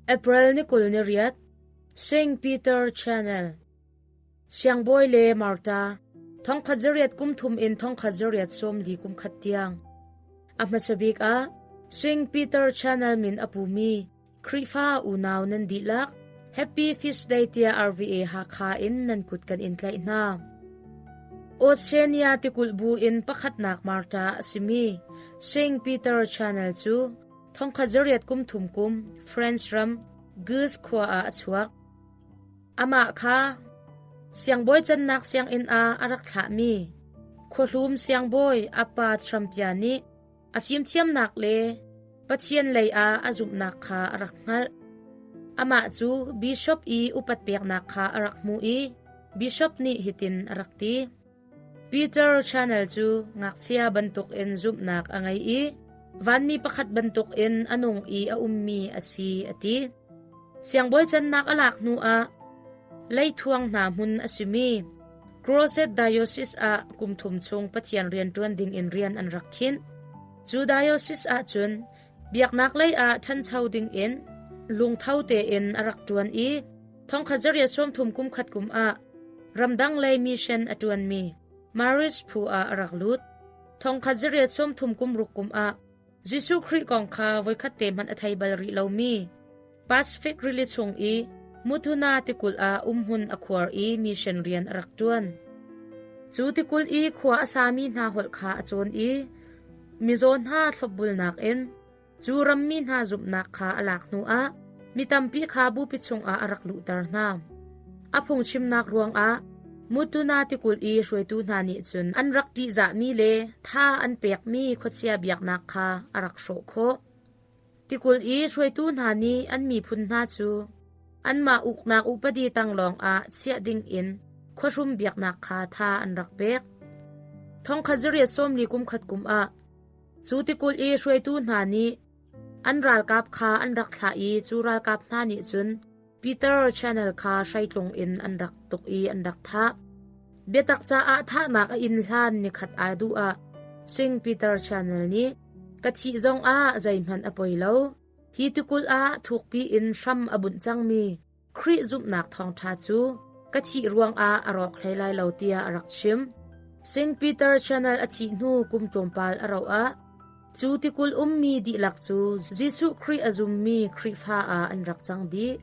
April ni 28, St. Peter Channel, Siangbawi le Marta, thongkhat zariat kum thum in thongkhat zariat sawm li kum khat tiang. A hmasa bik ah St. Peter Channel min a pumi Khrihfa unau nan dihlak Happy Feast Day tiah RVA Hakha in nan kut kan in tlaih hna. Oceania tikulh bu in pakhatnak Marta a simi St. Peter Channel cu thongkhat zariat kum thum kum France ram Goose khua ah a chuak. Amah kha siangbawi cannak sianginn ah a rak thlahmi khuahlum siangbawi Appa Trumpia nih a fimthiamnak le Pathian lei ah a zumhnak kha a rak hngalh. Amah cu bishop i upat peknak kha a rak hmu i bishop nih hitin a rak ti. Peter Channel cu ngakchia bantukin zumhnak a ngei i vanmi pakhat bantukin a nung i a ummi a si a ti. Siangbawi cannak a lak hnuah leithuang hna hmun a simi Crozet Diocese ah kum thum chung Pathian rianṭuan dingin rian an rak khinh. Cu diocese ahcun biaknak lei ah ṭhancho dingin lungtho tein a rak ṭuan i thongkhat zariat sawmthum kum khat kum ah ramdang lei mission a ṭuanmi Maris phu ah a rak lut. Thongkhat zariat sawmthum kum ruk kum ah Jesuh Khrih kong kha voikhat te hmanh a thei bal rih lomi Pacific Rili chung i Mutuna tikulh ah umhmun a khuar i mission rian a rak ṭuan. Cu tikulh i khua a sami hna holh kha a cawn i mizaw hna thlopbulnak in cu rammi hna zumhnak kha a lak hnuah mi tampi kha bupi chungah a rak luhter hna. A phungchimnak ruangah Mutuna tikulh i hruaitu hna nih cun an rak ṭihzahmi le tha an pekmi khuachia biaknak kha a rak hrawh khawh. Tikulh i hruaitu hna nih an miphun hna cu anmah uknak upadi tang lawngah chiah dingin khuahrum biaknak kha tha an rak pek. Thongkhat zariat sawmli kum khat kum ah cu tikulh i hruaitu hna nih an ralkap kha an rak thlah i cu ralkap hna nih cun Peter Channel kha hreitlung in an rak tuk i an rak thah. Biatak caah thahnak a inn hlan nikhat ai duh ah Sing Peter Channel nih ka thih zongah zeihmanh a poi lo. Hi tikulh ah thukpi in hram a bunh cangmi Khrih zumhnak thawngṭha cu ka thih ruangah a rawk hlei lai lo tiah a rak chim. Sing Peter Channel a thih hnu kum tlawmpal a rauh ah cu tikulh ummi dihlak cu Jesuh Khrih a zummi Khrihfa ah an rak cang dih.